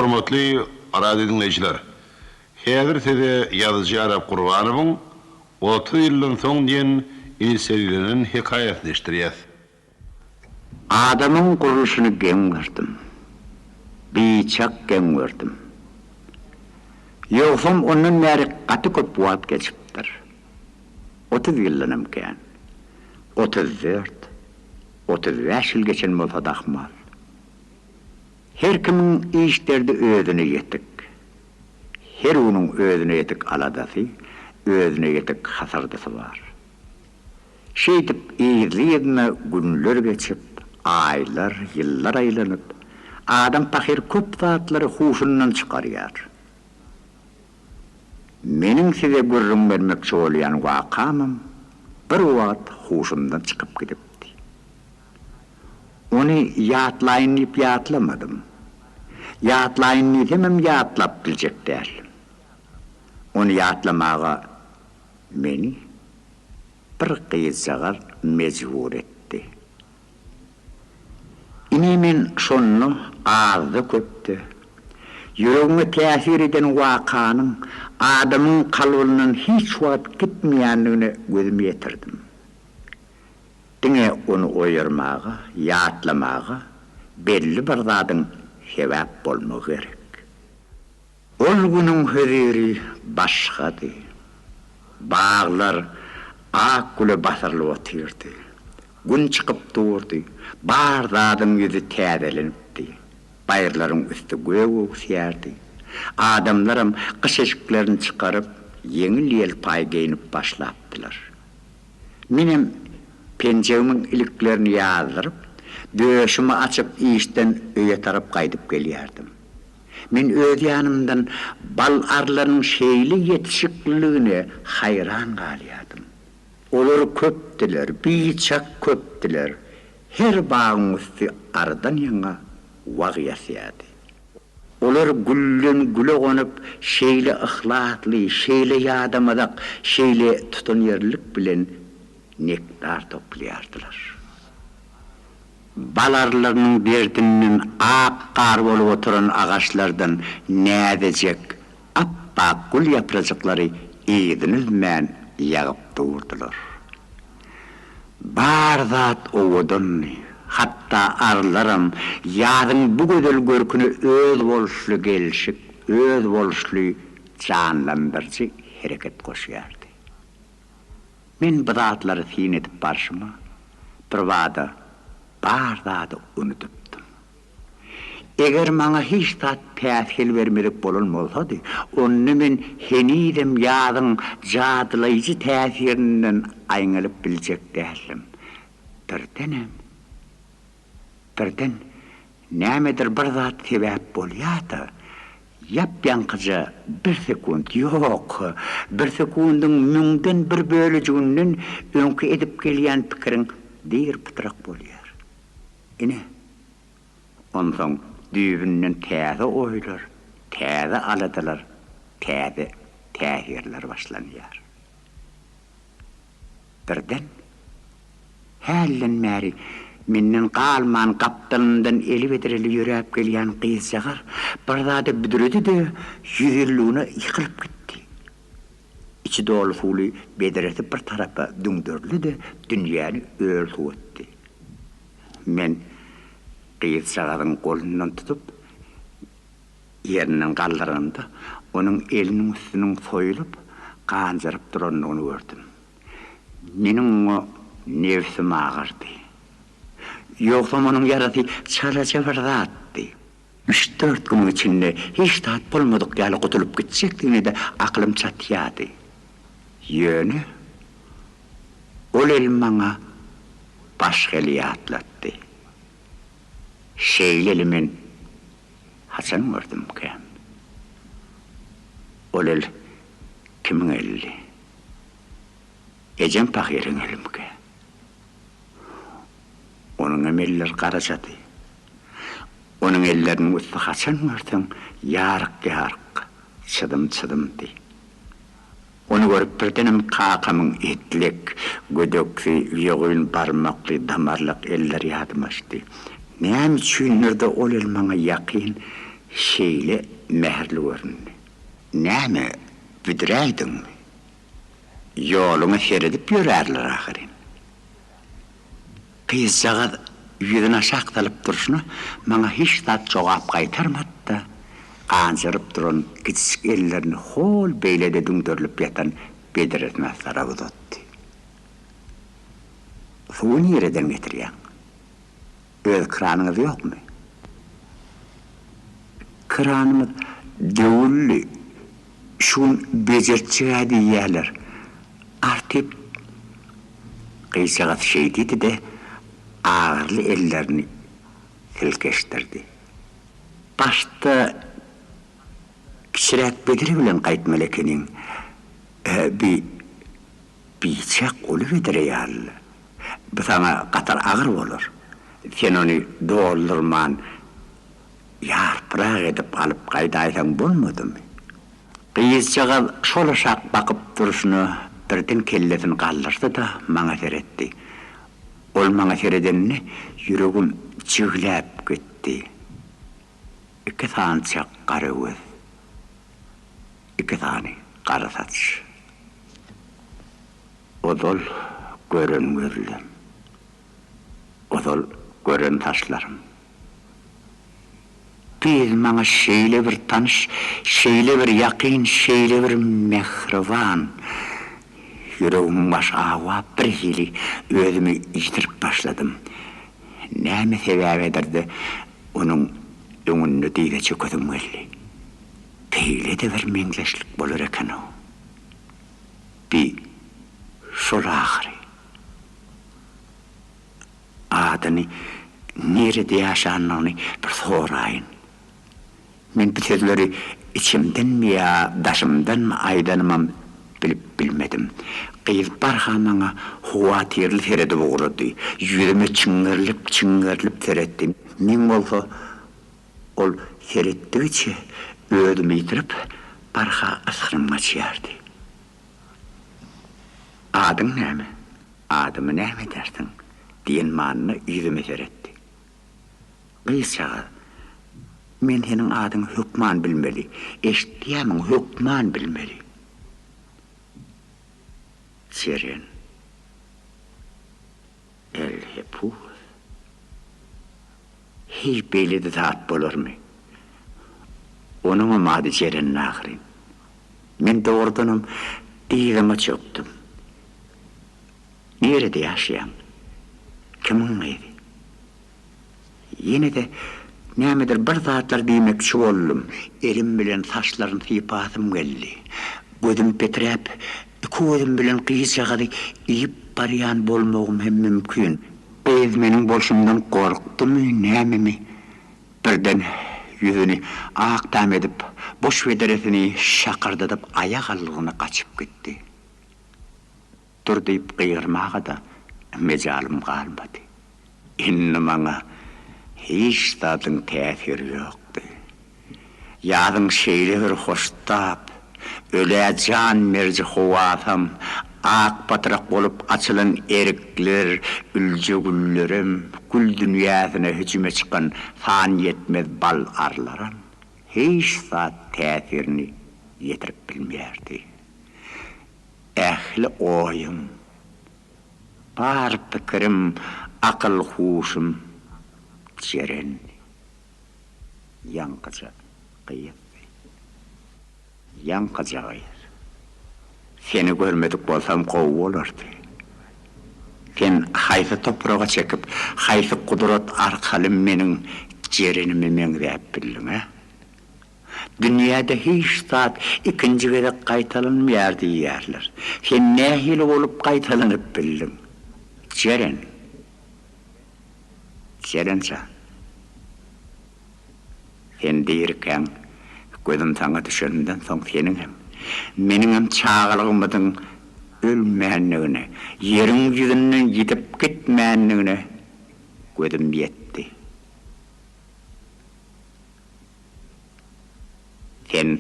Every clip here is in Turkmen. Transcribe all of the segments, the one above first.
Hormatly radio diňleýjiler! Häzir size ýazyjy Arap Gurbanowyň 30 ýyldan soň diýen inisialirlenen hekaýasyny eşitdirýäs. Adamyň gurluşyny geň gördüm. Biçak geň gördüm. Ýogsam ondan bäri gaty köp wagt geçipdir. 30 ýyldanam kän. 34, 35 ýyl geçen bolsa-da ahmal. Her kimiň iş derdi özüne ýetik. Her günüň özüne ýetik aladasy, özüne ýetik hasyrdysy bar. Şeýdip yzly-yzyna günler geçip, aýlar, ýyllar aýlanyp, adam pahyr köp zatlary huşundan çykarýar. Meniň size gürrüň bermekçi bolýan wakamam bir wagt huşumdan çykyp gidipdi. Ony ýatlaýyn diýip ýatlamadym. Ýatlaýyn diýsemem ýatlap biljek däl. Ony ýatlamaga meni bir gyzjagaz mejbur etdi. Ine men şonda azda-köpde ýüregiňe täsir eden wakanyň adamyň kalbyndan hiç wagt gitmeýändigine gözüm ýetirdim. Diňe ony oýarmaga, ýatlamaga belli bir zadyň sebäp bolmagy gerek. Ol günüň höziri başgady. Baglar ak güle basyrylyp otyrdy. Gün çykyp durdy. Bar zadyň ýüzi täzelenipdi. Baýyrlaryň üsti gök öwüsýärdi. Adamlaram gyş eşiklerini çykaryp, ýeňil-ýelpaý geýnip başlapdylar. Menem penjegimiň iliklerini ýazdyryp, döşümi açyp işden öýe tarap gaýdyp gelýärdim. Men öz ýanymdan bal arylarynyň şeýle ýetişikliligine haýran galýardym. Olar köpdüler, biçak köpdüler. Her bagyň üsti arydan ýaňa wag ýasýardy. Olar gülden güle gonup, şeýle yhlasly, şeýle ýadamazak, şeýle tutanýerlilik bilen nektar toplaýardylar. Bal arylarynyň derdinden ak gar bolup oturan agaçlardan näzijek, ap-ak gül ýaprajyklary yzyny üzmän ýagyp durdular. Bar zat owadandy, hatda arylaram ýazyň bu gözel görküne özboluşly gelşik, özboluşly janlandyryjy hereket goşýardy. Men bu zatlary syn edip barşyma, birbada bar zady unudypdym. Eger maňa hiç zat päsgel bermedik bolan bolsady, onda men henizem ýazyň jadylaýjy täsirinden aýňalyp biljek däldim. Birdenem, birden nämedir bir zat sebäp bolýar-da, ýap-ýaňkyja bir sekunt, ýok, bir sekundyň müňden bir bölejiginden öňki edip gelýän pikiriň dyr-pytrak bolýar. Ine, onsoň düýbünden täze oýlar, täze aladalar, täze täsirler başlanýar. Birden, hälden bäri menden galman gapdalymdan eli bedreli ýöräp gelýän gyzjagaz bir zada büdredi-de, ýüzärligine ýykylyp gitdi. Içi doly suwly bedresi bir tarapa düňderildi-de, dünýäni öl-suw etdi. Men gyzjagazyň golundan tutup, ýerinden galdyranymda, onuň eliniň üstüniň soýulyp, ganjaryp durandygyny gördüm. Meniň oňa nebsim agyrdy. Ýogsam onuň ýarasy çalaja bir zatdy. Üç-dört günüň içinde hiç zat bolmadyk ýaly gutulyp gitjekdigine-de akylym çatýardy. Ýöne ol el maňa başga eli ýatlatdy. Şeýle eli men haçan gördümkäm? Ol el kimiň elidi? Ejem pahyryň elimikä? Onuňam elleri garajady. Onuň elleriniň üsti haçan görseň ýaryk-ýaryk, çyzym-çyzymdy. Ony görüp birdenem kakamyň etlek, gödeksi, ýogyn barmakly, damarlak elleri ýadyma düşdi. Näme üçindir-de ol el maňa ýakyn şeýle mähirli göründi. Näme, büdräýdiňmi? Ýoluňa seredip ýörärler ahyryn. Gyzjagaz ýüzüni aşak salyp durşuna maňa hiç zat jogap gaýtarmady-da, ganjaryp duran kiçijik ellerini hol beýlede düňderilip ýatan bedresine tarap uzatdy. Suwy nireden getirýäň? Öz kranyňyz ýokmy? Kranymyz döwüldi. Şu gün bejertjeg-ä diýýäler. Artyp gyzjagaz şeý diýdi-de, agyrly ellerini silkeşdirdi. Başda kiçiräk bedre bilen gaýtmaly ekeniň. Bi biçak uly bedre ýaly-la. Bu saňa gatal agyr bolar. Sen ony doldurman, ýarpyrak edip alyp gaýdaýsaň bolmadymy? Gyzjagaz şol aşak bakyp durşuna birden kellesini galdyrdy-da, maňa seretdi. Ol maňa seredeninde ýüregim jigläp gitdi. Iki sanyçak gara göz. Iki sany gara saç. Ozal gören gözlem. Ozal gören saçlarym. Gyz maňa şeýle bir tanyş, şeýle bir ýakyn, şeýle bir mähriban. Ýüregimiň başy awap birhili özümi ýitirip başladym. Näme sebäbedir-de onuň öňünde dyza çökesim geldi. Beýle-de bir meňzeşlik bolar eken-ow. Bi şol ahyry. Adyny, nirede ýaşanyny bir soraýyn. Men bu sözleri içimdenmi ýa daşymdanmy aýdanymam bilip bilmedim. Gyz barha maňa howatyrly seredip ugrady. Ýüzüme çiňňerilip-çiňňerilip seretdi. Men bolsa ol seretdigiçe özümi ýitirip, barha ysgynym gaçýardy. Adyň näme? Adymy näme edersiň? diýen manyda ýüzüme seretdi. Gyzjagaz, men seniň adyňy hökman bilmeli, eşitýärmiň, hökman bilmeli. Jeren. Elhepus. Heý, beýle-de zat bolarmy? Onuňam ady Jerendi ahyryn. Men dogrudanam dyzyma çökdüm. Nirede ýaşaýaň? Kimiň gyzy? Ýene-de nämedir bir zatlar diýmekçi boldum. Elim bilen saçlaryny sypasym geldi. Gözüm peträp, iki gözüm bilen gyzjagazy iýip barýan bolmagym hem mümkin. Gyz meniň bolşumdan gorkdumy, nämemi, birden ýüzüni ak tam edip, boş bederesini şakyrdadyp aýagallygyna gaçyp gitdi. Dur diýip gygyrmaga-da mejalym galmady. Indi maňa hiç zadyň täsiri ýokdy. Ýazyň şeýle bir hoştap, ölä jan beriji howasam, ak patrak bolup açylan erikler, ülje güllerem, gül dünýäsine hüjüme çykan san ýetmez bal arylaram hiç zat täsirini ýetirip bilmeýärdi. Ähli oýum, bar pikirim, akyl-huşum Jerendi. Ýaňkyja gyzdy. Ýaňkyja gyz. Seni görmedik bolsam gowy bolardy. Sen haýsy topraga çekip, haýsy gudrat arkaly meniň Jerenime meňzäp bildiň, ä? Dünýäde hiç zat ikinji gezek gaýtalanmaýar diýýärler. Sen nähili bolup gaýtalanyp bildiň? Jeren. Jeren jan. Sen dirikäň, gözüm saňa düşeninden soň seniňem, meniňem çagalygymyzyň ölmändigine, ýeriň ýüzünden ýitip gitmändigine gözüm ýetdi. Sen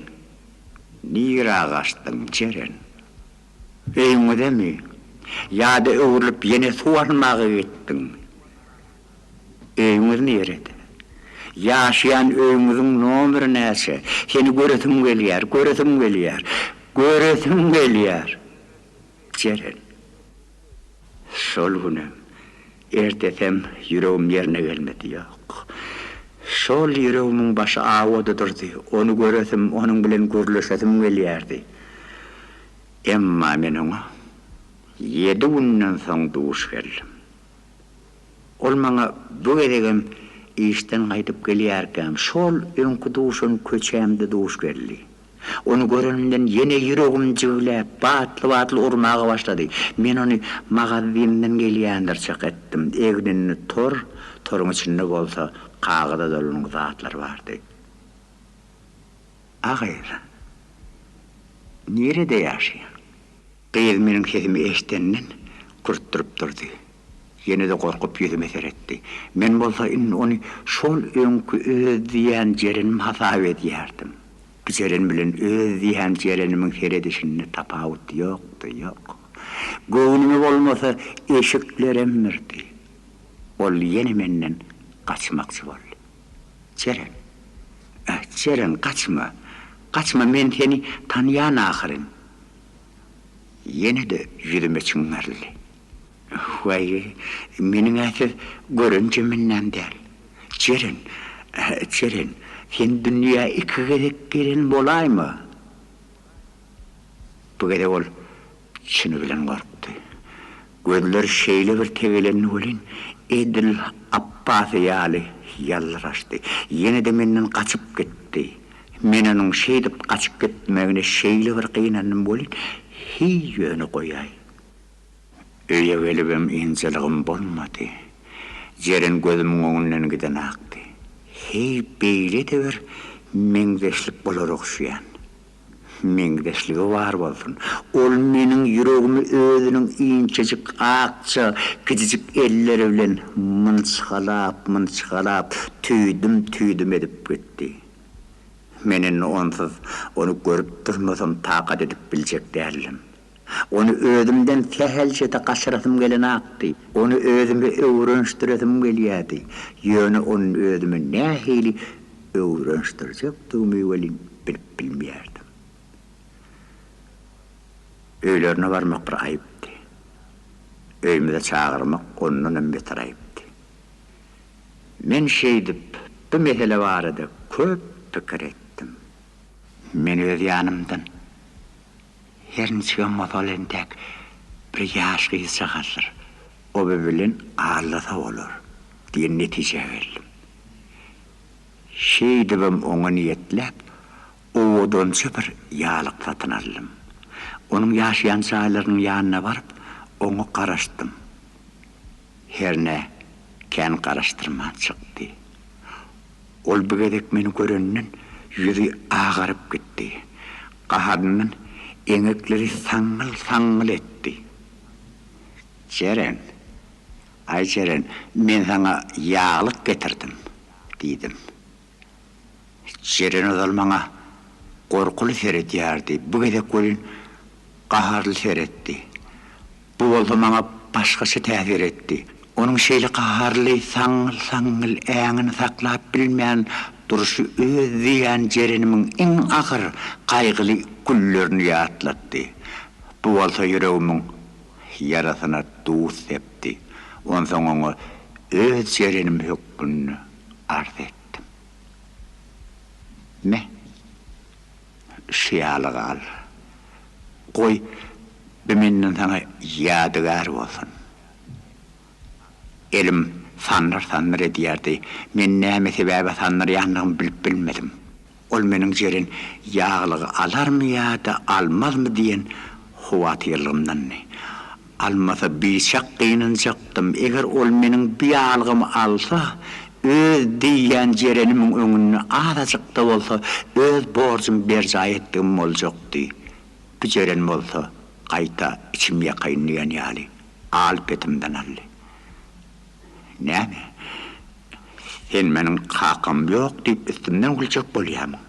nirä gaçdyň, Jeren? Öýüňizemi? Ýa-da öwrülip ýene suw almaga gitdiňmi? Öýüňiz nirede? Ýaşaýan öýüňiziň nomeri näçe? Seni göresim gelýär, göresim gelýär, göresim gelýär! Jeren. Şol günem, ertesem ýüregim ýerine gelmedi, ýok. Şol ýüregimiň başy awady durdy, ony göresim, onuň bilen gürleşesim gelýärdi. Emma men oňa ýedi günden soň duş geldim. Ol maňa bu gezegem işden gaýdyp gelýärkäm, şol öňki duşan köçämde duş geldi. Ony görenimden ýene ýüregim jigläp, batly-batly urmaga başlady. Men ony magazinden gelýändir çak etdim. Egninde tor, toruň içinde bolsa kagyza dolangy zatlar bardy. A gyz, nirede ýaşaýaň? Gyz meniň sesimi eşidenden kürtdürip durdy. Ýene-de gorkup ýüzüme seretdi. Men bolsa indi ony şol öňki öz diýýän Jerenim hasap edýärdim. Bu Jeren bilen öz diýýän Jerenimiň seredişinde tapawut ýokdy, ýok. Göwnüme bolmasa eşiklerem birdi. Ol ýene menden gaçmakçy boldy. Jeren. Eh, Jeren, gaçma. Gaçma, men seni tanýan ahyryn. Ýene-de ýüzüme çiňňerildi. Waý, meniň-ä siz gören jemendäm däl. Jeren, Jeren, sen dünýä iki gezek gelen bolaýma? Bu gezek ol çyny bilen gorkdy. Gözleri şeýle bir tegelendi welin, edil Apbasy ýaly ýaldyraşdy. Ýene-de menden gaçyp gitdi. Men onuň şeýdip gaçyp gitmegine şeýle bir gynandym welin, hiý ýöne goýaý. Öýe gelibem ynjalygym bolmady. Jeren gözümiň öňünden gidenakdy. Heý, beýle-de bir meňzeşlik bolar ogşaýan. Meňzeşligi bar bolsun. Ol meniň ýüregimi özüniň inçejik, akja, kiçijik elleri bilen mynçgalap-mynçgalap, tüýdüm-tüýdüm edip gitdi. Men indi onsuz ony görüp durmasam takat edip biljek däldim. Ony özümden sähelçe-de gaçyrasym gelenakdy. Ony özüme öwrenişdiresim gelýärdi. Ýöne ony özüme nähili öwrenişdirjekdigimi welin bilip bilmeýärdim. Öýlerine barmak bir aýypdy. Öýümize çagyrmak ondanam beter aýypdy. Men şeýdip bu mesele barada köp pikir etdim. Men öz ýanymdan Her niçigem bolsa ol entäk bir ýaş gyzjagazdyr. Oba bilen aldasa bolar diýen netijä geldim. Şeýdibem oňa niýetläp, owadanja bir ýalyk satyn aldym. Onuň ýaşaýan jaýlarynyň ýanyna baryp, oňa garaşdym. Hernä kän garaşdyrman çykdy. Ol bu gezek meni görenden ýüzi agaryp gitdi. Gaharyndan eňekleri saňňyl-saňňyl etdi. Jeren, aý Jeren, men saňa ýaglyk getirdim, diýdim. Jeren ozal maňa gorkuly seredýärdi, bu gezek welin gaharly seretdi. Bu bolsa maňa başgaça täsir etdi. Onuň şeýle gaharly, saňňyl-saňňyl äňini saklap bilmän durşy öz diýýän Jerenimiň iň agyr, gaýgyly günlerini ýatlatdy. Bu bolsa ýüregimiň ýarasyna duz sepdi. Onsoň oňa öz Jerenim hökmünde arz etdim. Me, şu ýaly gal. Goý, bu menden saňa ýadygär bolsun. Elim sandyr-sandyr edýärdi. Men näme sebäbe sandyrýandygymy bilip bilmedim. Ol meniň jeren ýaglygy alarmy ýa-da almazmy diýen howatyrlygymdandy. Almasa biçak gynanjakdym. Eger ol meniň bu ýaglygymy alsa, öz diýýän jerenimiň öňünde azajyk-da bolsa öz borjumy berjaý etdigim boljakdy. Bu jeren bolsa gaýta içim ýakaýyn diýen ýaly al-petimden aldy. Näme, sen meniň kakam ýok diýip üstümden güljek bolýamyň?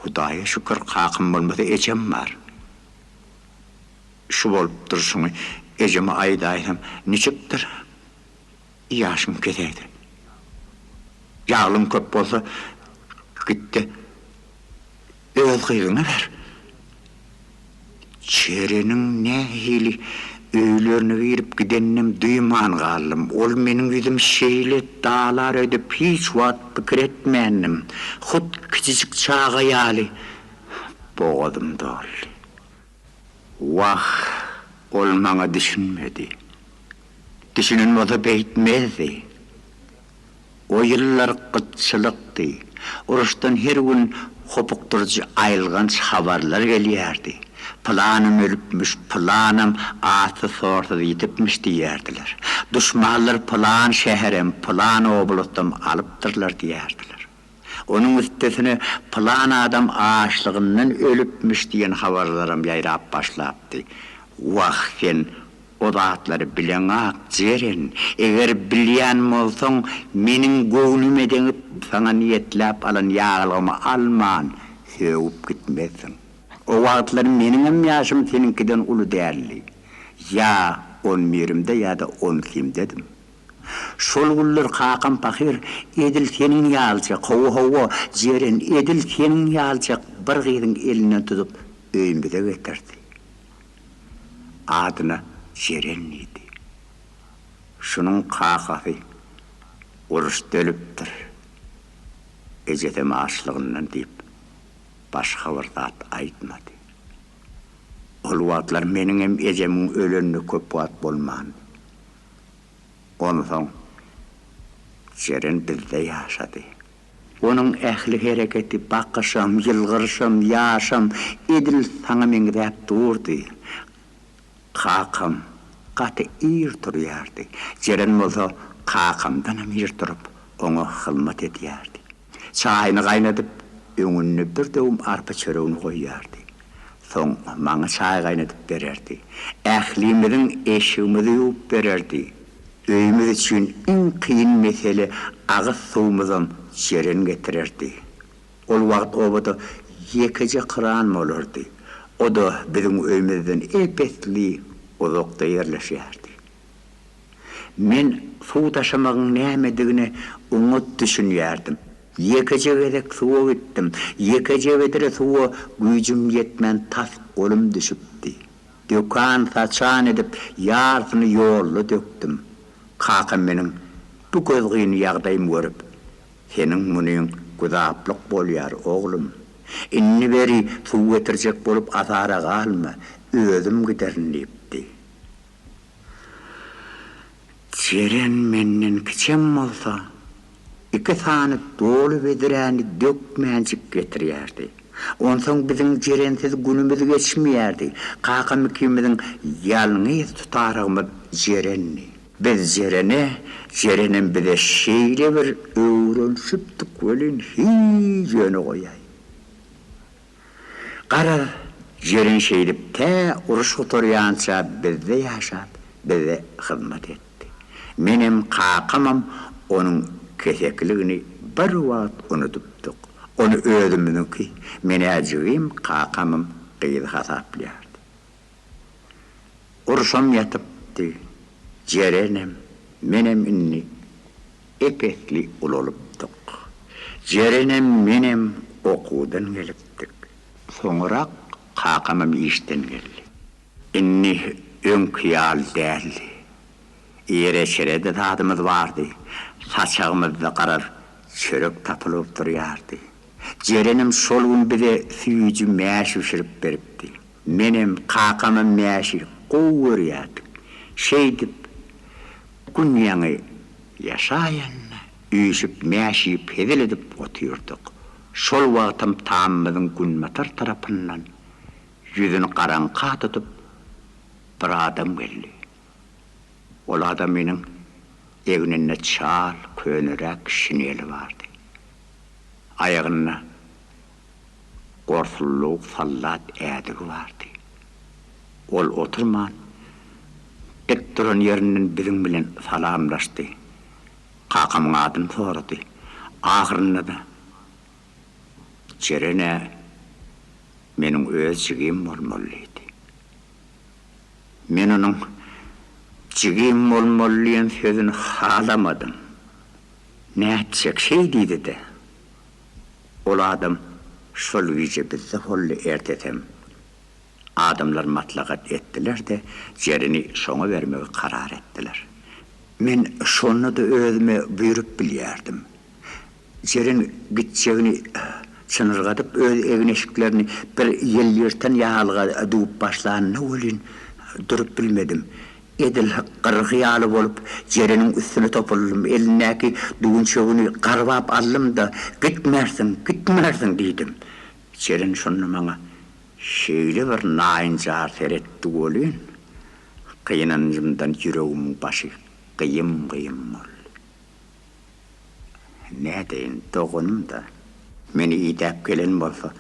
Hudaýa şükür, kakam bolmasa ejem bar. Şu bolup durşuňy ejeme aýdaýsam niçikdir? Ýaşym kesäýse. Ýaglyň köp bolsa, git-de, öz gyzyňa ber. Jereniň nähili öýlerine girip gideninem duýman galdym. Ol meniň ýüzüm şeýle dalar öýdüp hiç wagt pikir etmändim. Hut kiçijik çaga ýaly bogazym doldy. Wah, ol maňa düşünmedi. Düşünen bolsa beýtmezdi. O ýyllar gytçylykdy. Uruşdan her gün hopukdyryjy aýylganç habarlar gelýärdi. Pylanam ölüpmiş, pylanam atsyz-sorsuz ýitipmiş diýýärdiler. Duşmanlar pylan şäherem, pylan oblastam alypdyrlar diýýärdiler. Onuň üstesine pylan adam açlygyndan ölüpmiş diýen habarlaram ýaýrap başlapdy. Wah, sen o zatlary bileňak, Jeren. Eger bilýän bolsaň, meniň göwnüme deňip, saňa niýetläp alan ýaglygymy alman, sögüp gitmezdiň. O wagtlar meniňem ýaşym seniňkiden uly däldi. Ýa on birimde ýa-da on ikimdedim. Şol günler kakam pahyr edil seniň ýalyjak, hawa-hawa, Jeren, edil seniň ýalyjak bir gyzyň elinden tutup öýümize getirdi. Adyna Jeren diýdi. Şunuň kakasy uruşda ölüpdir, ejesem açlygyndan diýip, başga bir zat aýtmady. Ol wagtlar meniňem ejemiň ölenine köp wagt bolmandy. Onsoň Jeren bizde ýaşady. Onuň ähli hereketi, bakyşam, ýylgyryşam, ýaşam edil saňa meňzäp durdy. Kakam gaty ir turýardy. Jeren bolsa kakamdanam ir turup, oňa hyzmat edýärdi. Çaýyny gaýnadyp, öňünde bir döwüm arpa çöregini goýýardy. Soň maňa çaý gaýnadyp bererdi. Ählimiziň eşigimizi ýuwup bererdi. Öýümiz üçin iň kyn mesele agyz suwumyzam Jeren getirerdi. Ol wagt obada ýekeje kran bolardy. O-da biziň öýümizden ep-esli uzakda ýerleşýärdi. Men suw daşamagyň nämedigine oňat düşünýärdim. Ýekeje gezek suwa gitdim. Ýekeje bedre suwa güýjüm ýetmän tas golum düşüpdi. Dökan-saçan edip ýarsyny ýolda dökdüm. Kakam meniň bu gözgyny ýagdaýymy görüp, Seniň munyň güzaplyk bolýar, oglum. Indi beri suw getirjek bolup azara galma, özüm giderin diýipdi. Jeren menden kiçem bolsa, iki sany doly bedräni dökmänjik getirýärdi. Onsoň biziň Jerensiz günümiz geçmeýärdi. Kakam ikimiziň ýalňyz tutarygymyz Jerendi. Biz Jerene, Jerenem bize şeýle bir öwrenişipdik welin, hiý, ýöne goýaý. Garaz, Jeren şeýdip tä uruş gutarýança bizde ýaşap, bize hyzmat etdi. Menem, kakamam onuň kesekiligini bir wagt unudypdyk. Ony özümiziňki, men-ä jigim, kakamam gyzy hasaplaýardy. Urşam ýatypdy. Jerenem, menem indi ep-esli ulalypdyk. Jerenem, menem okuwdan gelipdik. Soňurak kakamam işden geldi. Indi öňki ýaly däldi. Iýere-içere-de zadymyz bardy. Saçagymyzda garaz çörek tapylyp durýardy. Jerenem şol gün bize süýji mäş bişirip beripdi. Menem, kakamam mäşi gowy görýärdik. Şeýdip, Gün ýaňy ýaşaýanda, üýşüp mäş iýip hezil edip otyrdyk. Şol wagtam tamymyzyň günbatar tarapyndan ýüzüni garaňka tutup bir adam geldi. Ol adamynyň egninde çal, köneräk şineli bardy. Aýagynda gorsulluk sallat ädigi bardy. Ol oturman, dik duran ýerinden biziň bilen salamlaşdy. Kakamyň adyny sorady. Ahyrynda-da, Jeren-ä meniň öz jigim bolmaly diýdi. Men onuň jigim bolmaly diýen sözüni halamadym. Nätjek, şeý diýdi-de. Ol adam şol gije bizde boldy, ertesem adamlar maslahat etdiler-de, Jereni şoňa bermegi karar etdiler. Men şonda-da özüme buýrup bilýärdim. Jeren gitjegini çynyrgadyp, öz egin-eşiklerini bir ýelýyrtan ýaglyga düwüp başlanda welin, durup bilmedim. Edil gyrgy ýaly bolup, Jereniň üstüne topuldym, elindäki düwünçegini garbap aldym-da, Gitmersiň, gitmersiň! diýdim. Jeren şonda maňa şeýle bir naýynjar seretdi welin, gynanjymdan ýüregimiň başy gyýym-gyýym boldy. Nädeýin, doganym-da, meni idäp gelen bolsa,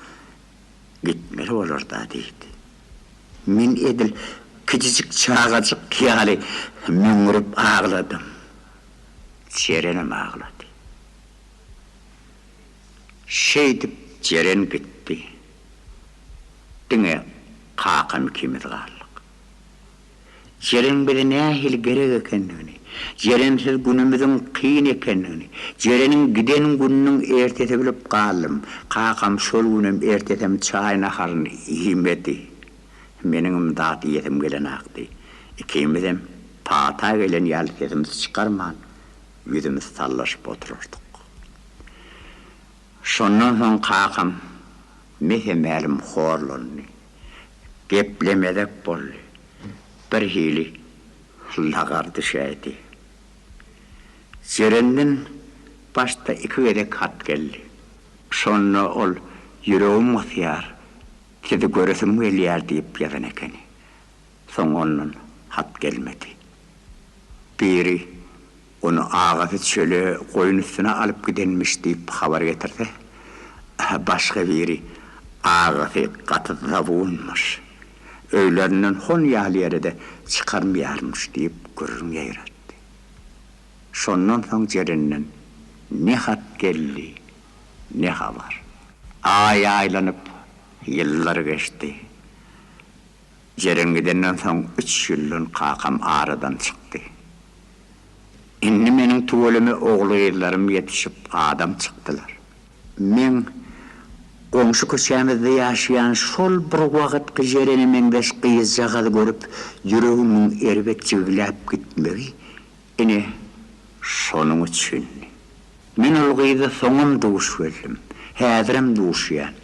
gitmeli bolar-da, diýdi. Men edil kiçijik çagajyk ýaly möňňürip agladym. Jerenem aglady. Şeýdip Jeren gitdi. Diňe kakam ikimiz galdyk. Jeren bize nähili gerek ekendigini, Jerensiz günümiziň kyn ekendigini, Jereniň giden gününiň ertesi bilip galdym. Kakam şol günem ertesem çaý-naharyny iýmedi. Meniňem zat iýesim gelenakdy. Ikimizem pata gelen ýaly sesimizi çykarman, ýüzümiz sallaşyp oturardyk. Şondan soň kakam mese-mälim horlandy. Geplemezek boldy. Birhili lagar düşäýdi. Jerenden başda iki gezek hat geldi. Şonda ol Ýüregim gysýar, sizi göresim gelýär diýip ýazan ekeni. Soň ondan hat gelmedi. Biri Ony agasy çöle goýun üstüne alyp gidenmiş diýip habar getirse, başga biri agasy gaty zabunmyş, öýlerinden hon ýaly ýere-de çykarmaýarmyş diýip gürrüň ýaýratdy. Şondan soň Jerenden ne hat geldi, ne habar. Aý aýlanyp, ýyllar geçdi. Jeren gidenden soň üç ýyldan kakam aradan çykdy. Indi meniň tüweleme ogul-gyzlarym ýetişip adam çykdylar. Meň goňşy köçämizde ýaşaýan şol bir wagtky Jerene meňzeş gyzjagazy görüp ýüregimiň erbet jigläp gitmegi ine şonuň üçindi. Men ol gyza soňam duş geldim. Häzirem duşýan.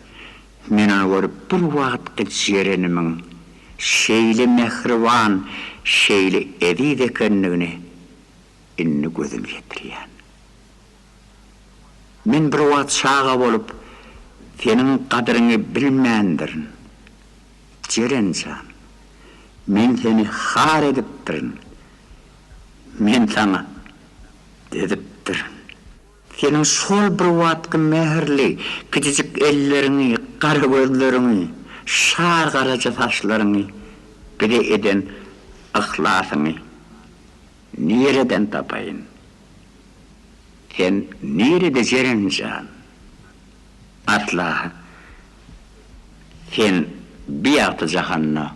Men ony görüp bir wagtky Jerenimiň şeýle mähriban, şeýle eziz ekenligine indi gözüm ýetirýän. Men bir wagt çaga bolup, seniň gadyryňy bilmändirin. Jeren jan, men seni har edipdirin. Men saňa dözüpdirin. Seniň şol bir wagtky mähirli kiçijik elleriňi, gara gözleriňi, şar garaja saçlaryňy, bize eden yhlasyňy nireden tapaýyn? Sen nirede Jeren jan? Asla sen bi ýagty jahanda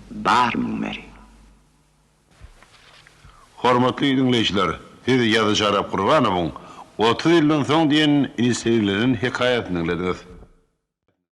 barmyň beri? Hormatly diňleýjiler, siz ýazyjy Arap Gurbanowyň 30 ýyldan soň diýen inseriglenen hekaýasyny diňlediňiz.